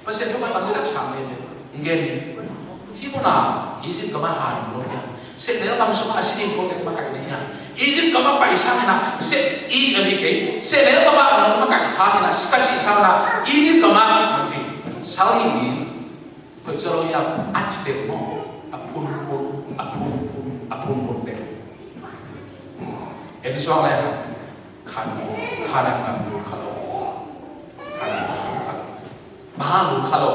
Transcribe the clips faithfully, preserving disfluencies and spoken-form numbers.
Pasian thupha tampi tak sang ve ve. Ngen ni. Hih mun ah Egypt gam ah han lo hiam? Sehnel gam sungah a si ding ko teng makaih na hiam? Egypt gam ah pai sangin ah seh i a ni kei. Sehnel gam ah nong makaih sangin ah ka sih sangin ah Egypt gam ah nong ci sal hi ni. Hoih zaw lo hiam? A ci deuh maw? A phunphun, a phunphun, a phunphun deuh. En suak le hang. Khan, Khanaan gam lut kha lo. Khanaan gam lut kha lo. Bang hang lut kha lo?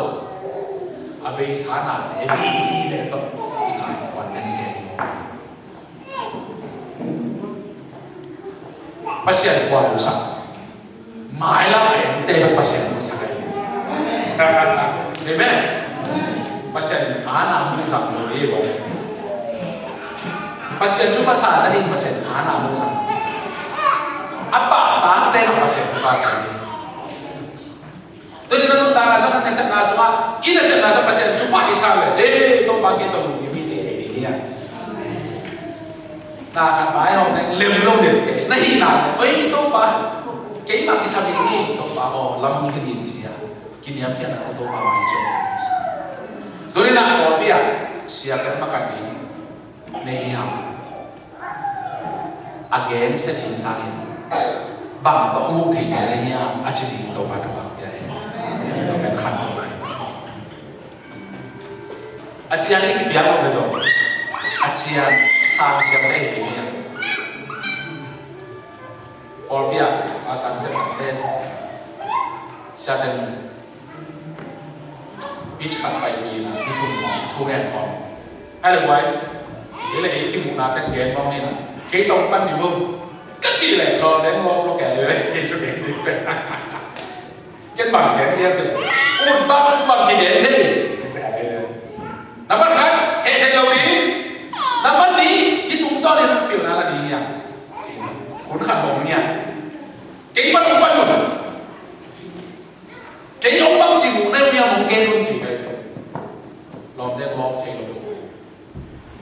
A beisa na le vi le tawh i kai kuan nen kei. Pasian kuan lut sak. Mailam a ente bek Pasian lut sak ai. Amen. Pasian ana mu sak lo i lo. Pasian thupha sa na ding Pasian ana mu sak. A pahtakte na Pasian thupha sa na ding. Tuni na nuntakna sungah, na nasepna sungah, i nasepna sungah Pasian thupha i sa le, eh, Topa kei tawh nong hi mi ci thei ding hi a. Na khat mai hong neng lem lo den kei na hihna le, oi Topa, keimah kisam hi ding hi Topa aw, lam hong hi ding ci a. Kiniamkhiatna ko Topa mai ci. Tuni na pawlpi ah sia kan makaih ding nei hiam? A gen sia ding sangin bang tawh mu thei ding nei hiam? A ci ding Topa thupha pia hi. Topa khan Topa. A ciang i kipiak lo le zong a ciang sang siam te hi ding hiam? Pawlpi ah a sang siam te siaten i chat pai mi na i thum thu ngen khawm. Hai le guai. Kei le ei kimuhna tek gen mawng ni na. Kei tawh pan ni mawng. Ka cih le lawm leng lawm lo kei le kei cu kei ni pen. Ken bang gen lian cih le. Ut bang bang kigen thei. Nambat khat, heh thei lo ding. Nambat nih, i tum tawn in pilna la ding hiam? Hun khat hong niam. Kei pan un pan un. Kei hong bang ci mu neu hiam hong gen un ci pai. Lawmte hong thei lo.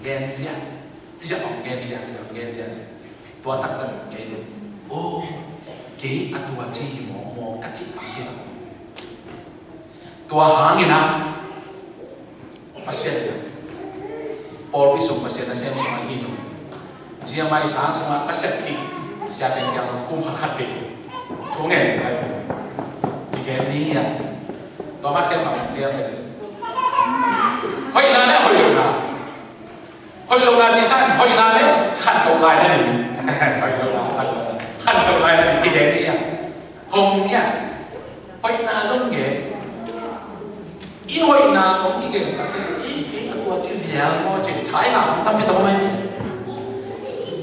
Gen ziah. Ziah hong gen ziah, ziah hong gen ziah, ziah. Tua taktak kei lo. Oh, kei a tua ci hi mawk mawk ka ci pah hi lo. Tua hangin ah Pasian pawlpi sung Pasian nasem sung ahi zong, ziamai sang sungah a sep hi. Siate kiang kum khat khat hi. Thu ngen hi. Kigen ni a. Tua mat ken bang tia pen hoihna le hoih lohna. Hoih lohna ci san hoihna le khantoh lai na ni. Hoih lohna khantoh lai na ni. Kigen ni a. Hong hiam? Hoihna zong gen. I hoihna hong kigen takte i kei a tua ci vial maw ci thai ngah hong tampi tawh mai.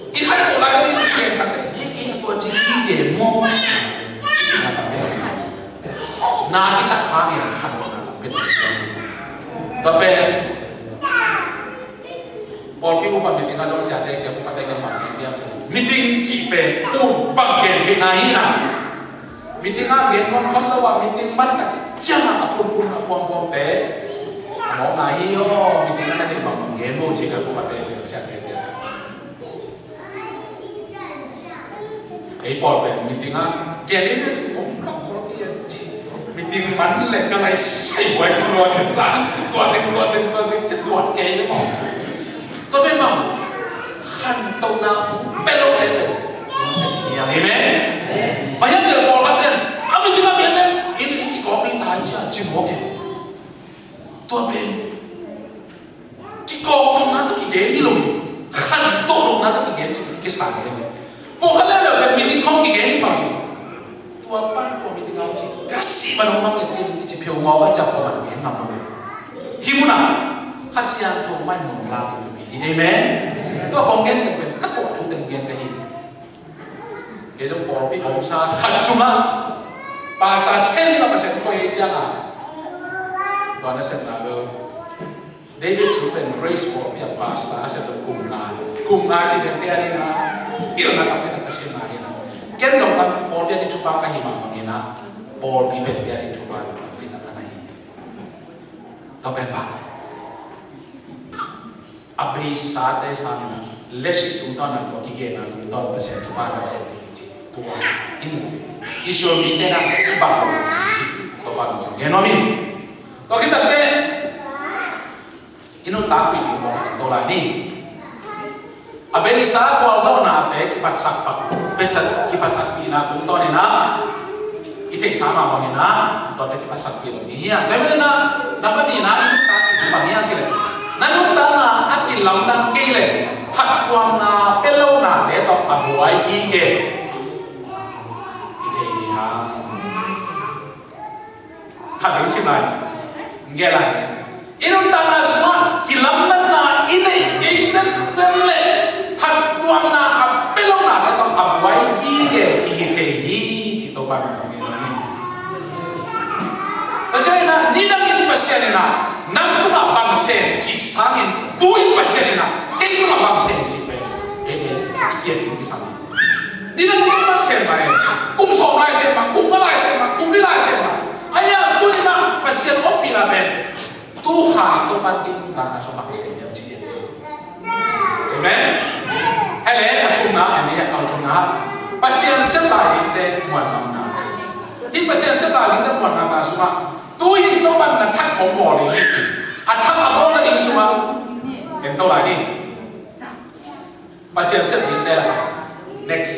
I khai tawh lai i kigen takte i kei a tua ci kigen maw. Na i sak hangin a khan na tampi tawh. Tua pen pawlpi upa meeting a zong siate kia upate kia bang gen hiam cih, meeting cih pen ut bang gen theihna hi na. Meeting a gen nawn kham lo a meeting man tak ciang a a phunphun a puangpuangte a mawkna hi aw. Meeting a na neih bang gen lo cih kia upate kia siate kia. Ei pawl pen meeting ah gen in a ci om kha pawl ki a ci meeting man le ka lai sai wai tua ki sa tua teng tua teng tua teng ci tuat kei le maw. Tua pen maw khantohna pe lo le le. Amen. Mah hiam ci le pawl khat pen a meeting ah gen le in i kikawk ding ta ci a ci mawk e. Tua pen kikawk nopna tawh kigen hi lo. Khantoh nopna tawh kigen ci kisang hi lo. Pawlkhat leuleu pen meeting khawng kigen hi pah ci. Tua pan tua meeting ah ci ka sih man hong mang in kici pheu ngawk a ciah pawlkhat gen ngam lo. Hih munah Kha Siangtho mah in nong lak in tum hi. Amen. Tua kong gen teng pen ka tawh thu teng gen ka hi. Kei zong pawlpi omsa khat sungah pastor sem dingah Pasian koi hi ciangah tua nasepna bel David Sung pen Grace pawlpi ah pastor a sem lo kum nga. Kum nga ci pen te a ding a pilna tampi tak ka simna hi na. Ken zong tam pawlpi a ding thupha ka hi mahmah hi na. Pawlpi pen te a ding thupha tampi tak ka na hi. Tua pen bang a beisate sangin a lesi tungtawn a tua kigenna tungtawn Pasian thupha na sem ding ci tua in Israel mite na i bang lo ci tua pan gen nuam in. Tua khit takteh i nuntakpih ding tawh to lai ni. A beisa gualzawhnate kiphatsak pak, beisa kiphatsakpihna tungtawnin ah i theihsa mah bangin ah tuate kiphatsakpih lo ni hi a. Tua hi manin ah na panin ah i nuntakpih ding bang hiam cih leh, na nuntakna a kilamdang kei leh phattuamna pia lonate tawh a buai gige i thei hi hang. Khat vei sim lai ni. Ngen lai ni. I nuntakna sungah kilamdanna i neih kei zenzen leh phattuamna a pia lonate tawh a buai gige i hi thei hi, ci Topa min tawh ngen ni. Tua ciangin ah nidangin Pasian in ah nang tungah bang sem cih sangin tu-in Pasian in ah kei tungah bang sem cih pen ei ei i kiat ding kisam hi. Nidang bang sem mah e. Kum sawm lai sem mah, kum nga lai sem mah, kum li lai sem mah. Ahi hang tu-in ah Pasian ompihna pen tu kha Topa'n kei nuntakna sungah bang sem hiam ci hi. Amen. Hi leh a thumna, a ni a thumna, Pasian sem lai dingte muan ngamna. Hih Pasian sem lai dingte muan ngamna sungah tu-in Topa'n na thak hong bawl ding hi. A thak a bawl nading sungah en to lai ni. Pasian sem dingte lakah, next,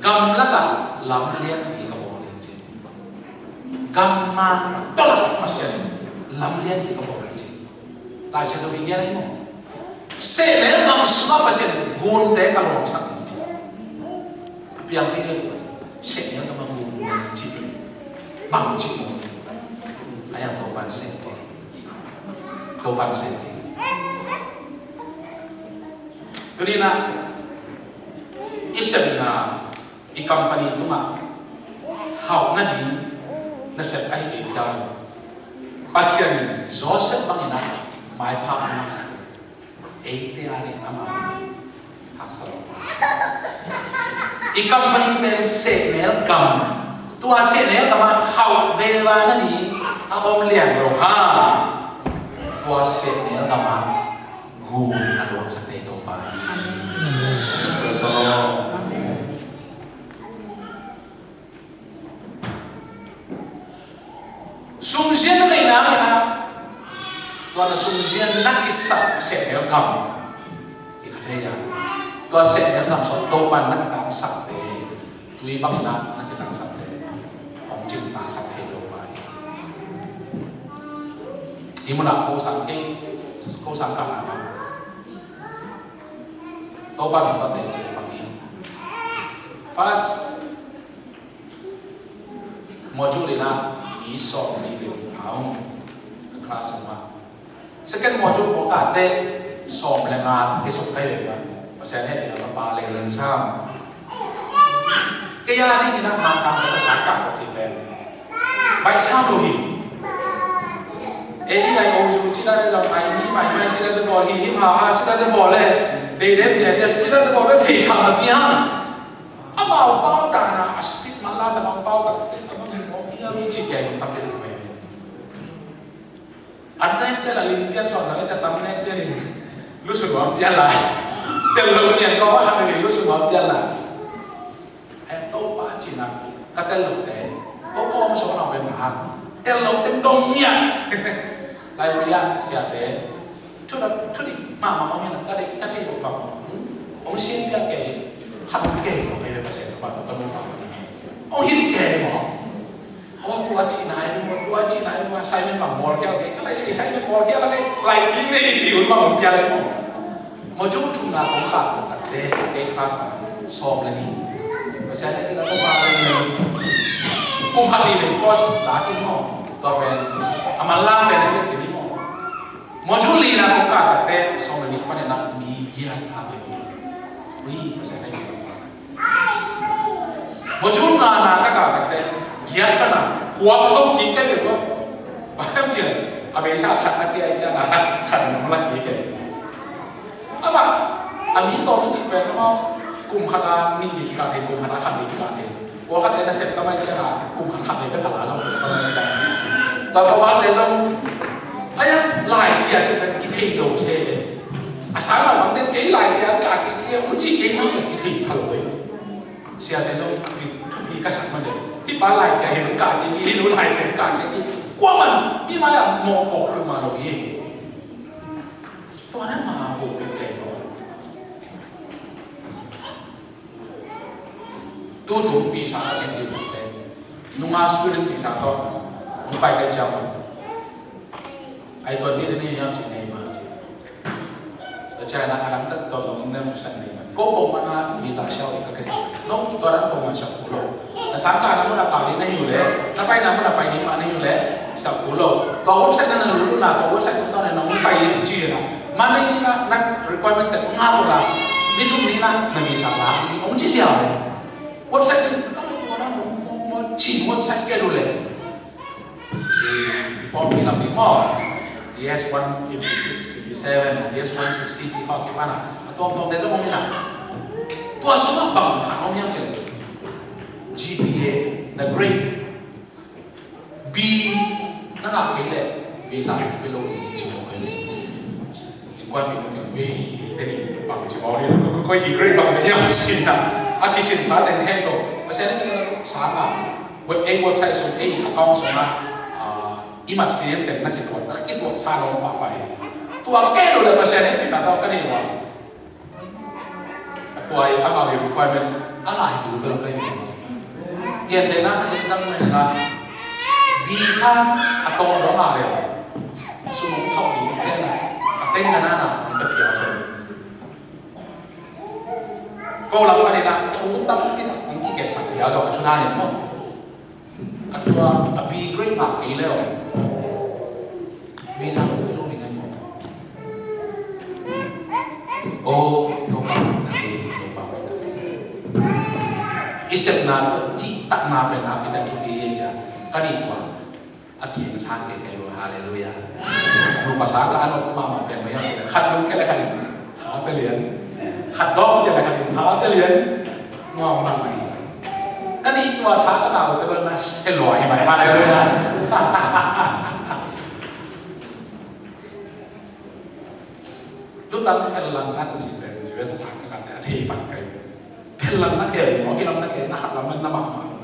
gamlakah lamlianpi ka bawl ding ci. Gamman tawh lakah Pasian lamlianpi ka bawl ding ci. Lai Siangtho i gen ahi maw? Sehnel gam sungah Pasian gunte ka lawngsak ding ci. Piang ding hi lo. Sehnel gam a gun ding ci. Bang ci maw? Ahi hang Topa'n sem ding. Topa'n sem ding. Tuni-in ah i sepna, i company tungah hauh nading nasep ahi kei ciang, Pasian in Joseph bangin ah maipha hong laksak, eite a ding amah haksa lo. I company pen sehnel gam, tua sehnel gam ah hauh veva nading a om liang lo hang, tua sehnel gam ah gun a luangsakte Topa hi. Praise the Lord. Sungzian na neih nangin ah, tua na sungzian na kisak sehnel gam i kha thei a, tua sehnel gam sung Topa'n na kitangsakte tui bangin ah na kitangsakte hong cingtasak thei Topa hi. Hih munah ko sang kei, ko sang ka na Topa min tawh teci pang hi. First module in ah mi sawm li le a om ka class ah. Second module pawl kate sawm le nga kisuk kai ve. Pasian hehpihna pa leng leng sam. Kei a dingin ah mangkang ka sa kah ko ci pen baih sam lo hi. Ei, ai o zu ci dan te zong, ai mi mai mai ci dan te bawl hi, hi ma ha ci dan te bawl le, dei den dia dia ci dan te bawl le, thei sam na pia. Amau pau dan a, a speed man la ta, amau pau tak tek ta, amau hi mo pia lo ci kei lo tak tek mai. An nek te la lim pian sawm la, ca tam nek pian in lu sun wa pian la. Tel lo pian ko wa han ni lu sun wa pian la. Eh, Topa cihna ka tel lote, ko kawm sawm a pen hang tel lote dong ngiat. Lai Palian siate, thudik, thudik mahmah om hi na, ka deih, ka theih loh bang om. Hong sin piak kei, khat hong kei maw, kei le Pasian Topa tawh ka nung bang om. Hong hilh kei maw? Aw, tua cihna hi maw, tua cihna hi maw, assignment bang bawl khial kei, ka lai sa assignment bawl khial kei, lai kik nei ci un bang om khial hi maw? Module thumna kong kah takteh, kei class ah sawm le nih. Pasian in a tua pa le nih. Kum khat ni le course la khin maw. Tua pen a manlang pen a ci ni maw. Module lina kong kah takteh, sawm le nih panin ah mi giat phak le nih. Ui, Pasian in a Module ngana ka kah takteh, giat pana kua ka zong kik kei ve kua. Bang hiam cih leh a beisa khat na kia i ciang a khat na la kik kei. Amah a mi tawm i cih pen amau kum khat a nih ni kikah kei, kum khat a khat ni kikah kei. Kua khat te na sep tamai ciang a kum khat khat ni pen a la zong tamai ciang. Tua kua khat te zong, ai a lai kia cih pen kithei lo se. A sang lam bang ten kei lai kia kah kei kei, u cih kei ni kithei pha lo e. Siate zong thupi, thupi ka sak mah deuh. Hih pa lai kia hi lo kah kei, hih lo lai kia kah kei. Kuaman mi Pai a mawh kawk peuhmah lo hi. Tua na mah a ho peuh kei lo. Tutung visa a teng ding te, nunga student visa tawh hong pai kei ciang, ai tua ni te ni hiam ci nei mah ci. Tua ciang a lam tak tua tua hong nem san ding. Ko ko mana visa siau i ka kei sa. Nong tua lam ko man siau ko lo. Na sang ka na mun a pau ding na hi uh leh, na pai na mun a pai ding mah na hi uh leh, siau ko lo. Tua website na na lu lu na, tua website tua tua na nong pai ci na. Mana ni na, na requirements te nga ko la. Ni chung ni na, na visa la, ni ong ci siau leh. Website ni ka lo tua na mo mo mo ci website ke lu leh. Ci before mi lam ni mo. Yes, one fifty six, fifty seven, yes, one sixty ci ko ki mana. A tuam tuam te zong ong hi na. Tua sung a bang khat ong hiam ci leh. G P A, na grade. B, na ngah kei leh visa kei lo ci mawk kei leh. Innkuanpih nu kiang, wei, te ni bang ci mawk ni, ko, ko, ko, i grade bang ci hiam ci na. A kisinsa teng hen ko. Pasian in teng sa na. Web, ei website sung, ei account sung na. Ah, i mat sien teng na kituat, na kituat sa lo pahpah hi. Tua kei lo leh Pasian in pi ta tau ka ni wa. A tua i amau i requirements a ngah hi bil bel kai. Gentehna Kha Siangtho mah hi na, visa a tawng zong a leh sum hong thok ding te na, a teng ka na na hong pia pia sung. Ko lam pan hi na, thu tampi tak hong kiketsak pia zong a thu na ni maw. A tua, a B grade ngah kei leh, visa ko pia lo ding a hi maw. Oh, Topa, Topa, Topa. I sepna tawh cihtakna pen a pen a thupi hi cia. Ka nih kua a kiang sang kei kei uh, halleluiah. Nupa sa ka anok mahmah pen mah hiam, khat lung kei leh khat in tha pia lian. Khat dawng kei leh khat in tha pia lian. Nuam mahmah hi. Ka nih kua tha ka ngah uh te bel na sia lua hi mai, halleluiah. Lutang phellang na ka cih pen U S a sang ka khat te a thei pan kai. Phellang na kei maw, i lam na kei na khat lam na mahmah.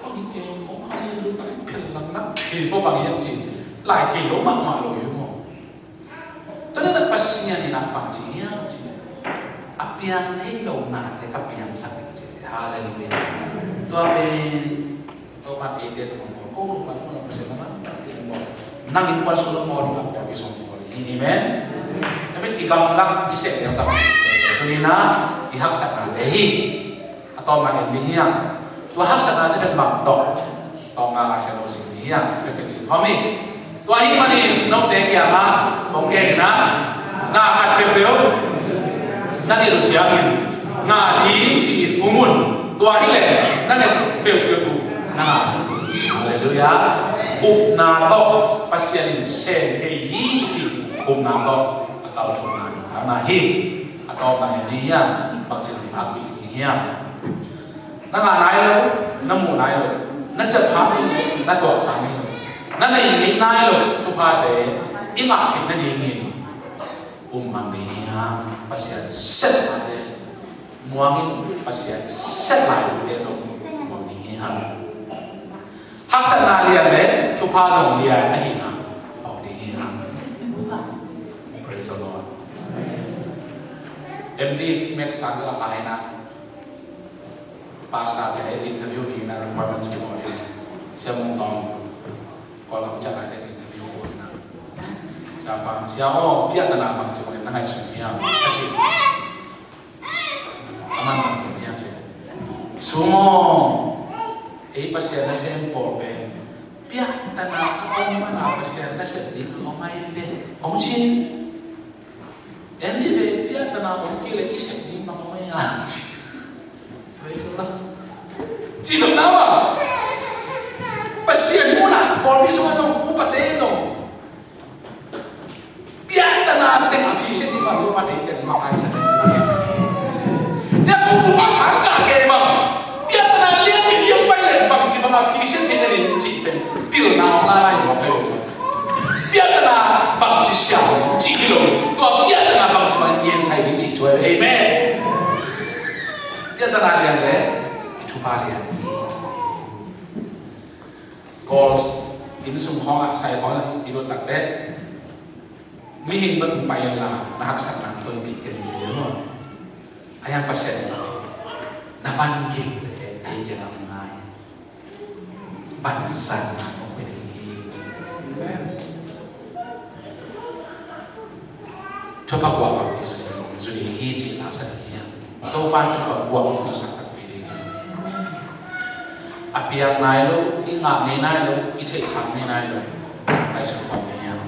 Bang hi kei maw, ka ni lutang phellang na kei maw bang hiam ci. Lai thei lo mahmah lo hi maw. Tua leh Pasian in a bang ci hiam ci. A piang thei lo na te ka piangsak ci. Halleluiah. Tua pen Topa'n eite tungah bawl, ko Topa tungah Pasian na lamdang ding bawl. Nang innkuan sung lo bawl ding a bawl, i sung bawl ding. Amen. Amen. I gamlak i seh ding a tam. Tuni-in a i haksatnate hi. A tawpna en ding hi hang. Tua haksatnate pen bang tawh. Tawpna Lai Siangtho sim ding hi hang. Pen pen sim khawm hi. Tua ahih manin note kiangah kong gen in ah, na khat peuhpeuh na nget uh ciangin ngah ding ci-in um un. Tua hileh na nget peuhpeuh uh na ngah ding. Halleluiah. Upna tawh Pasian in sem thei hi ci-in upna tawh a kalsuanna hi. A tawpna hi ding hiam? Bangci ding a kik ding hiam? Na ngah nai lo, na muh nai lo, na ciah kha ngei lo, na tuah kha ngei lo, na nei ngei nai lo thuphate i ngah theih nadingin um mang ding hi hang. Pasian sepnate muang in, Pasian sep laite zong muang ding hi hang. Haksatna lian le thupha zong lian ahihna phawk ding hi hang. Praise the Lord. M D Max Sangla Aina Pastor te interview ni na requirements ki mo ni. Sia Mung Tong. Ko lam cha na interview ko na. Sia Pang, sia o, pia ta na bang chi mo na ngai sung hiam. Ka chi. Aman bang chi hiam chi. Sumo. Ei Pasian na sem pawl pen. Pia ta na ka ong ma na Pasian na sem ding ong ai ve. Ong chi. En dih ve, piahtana om kei leh i sep ding bang om ei a. Praise the Lord. Ci dong na bang. Pasian mun ah, pawlpi sungah zong, upate zong. Piahtana teng a phiat ding bang, upate teng makaih sa ding. Tua kong upa sang kah kei bang. Piahtana lianpi piang pai leh bangci bang a phiat theih na ding cih pen pilna hong la lai hi mawk kei uh. Piahtana bangci siam cih hi lo. Tua piahtana bangci bang ngiansai ding cih thu ahi. Amen. Piahtana lian leh i thupha lian hi. Goals. Inn sung khawng ah, sai khawng ah i lut tak teh, mihing bek hong pai inla, na haksatna tawh i pih kei ding ci hi maw. A yang Pasian in na van gil teh pia kei in, a hong ngai. Vanzanna kong pia ding hi. Thupha guah bang i zu ding, zu ding hi cih la sa ding hi. Topa thupha guah hong zusak takpi ding hi. A piang nai lo, i ngah ngei nai lo, i theih thang ngei nai lo, ngaihsun khawm ngei hiam?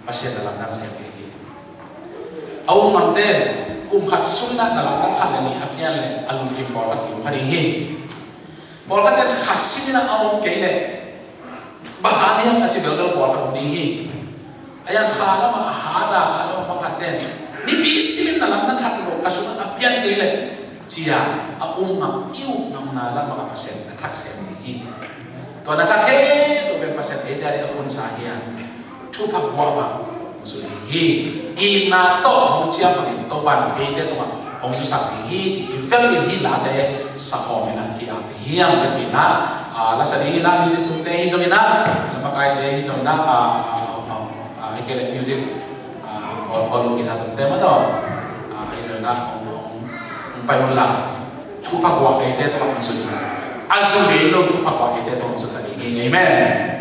Pasian na lamdang sem ding hi. A um ngamte, kum khat sung in ah na lamdang khat le nih a pian leh a lungkim pawlkhat kimu kha ding hi. Pawlkhat in kha sim in ah a om kei leh, bang hang hiam a ci belbel pawlkhat om ding hi. A yang kha lam ah, a hat a, kha lam ah bang khat ten, nipi sim in na lamdang khat lo ka sung ah a pian kei leh, ci a, a um ngam, i up ngamna zah bang a Pasian a thak sem ding hi. Tua na thak khempeuh pen Pasian eite a ding a khun sa hi a, thupha guah bang hong zu ding hi. Itna tawh hong ciam bangin Topa in eite tungah hong zusak ding hi, ci i vel in hih late sakhawm in ah ki-ap hi. Hih a vekpi in ah, ah, la sa ding in ah, music tumte hi zongin ah, la makaite hi zongin ah, ah, ah, ah, ah, hi kei leh music, ah, bawl, bawl uh, guitar tumte mah tawh, ah, hi zongin ah, hong, hong, hong pai un la. Thupha guah eite tungah hong zu ding. A zu ding lo thupha guah eite tungah hong zu ta ding hi. Amen.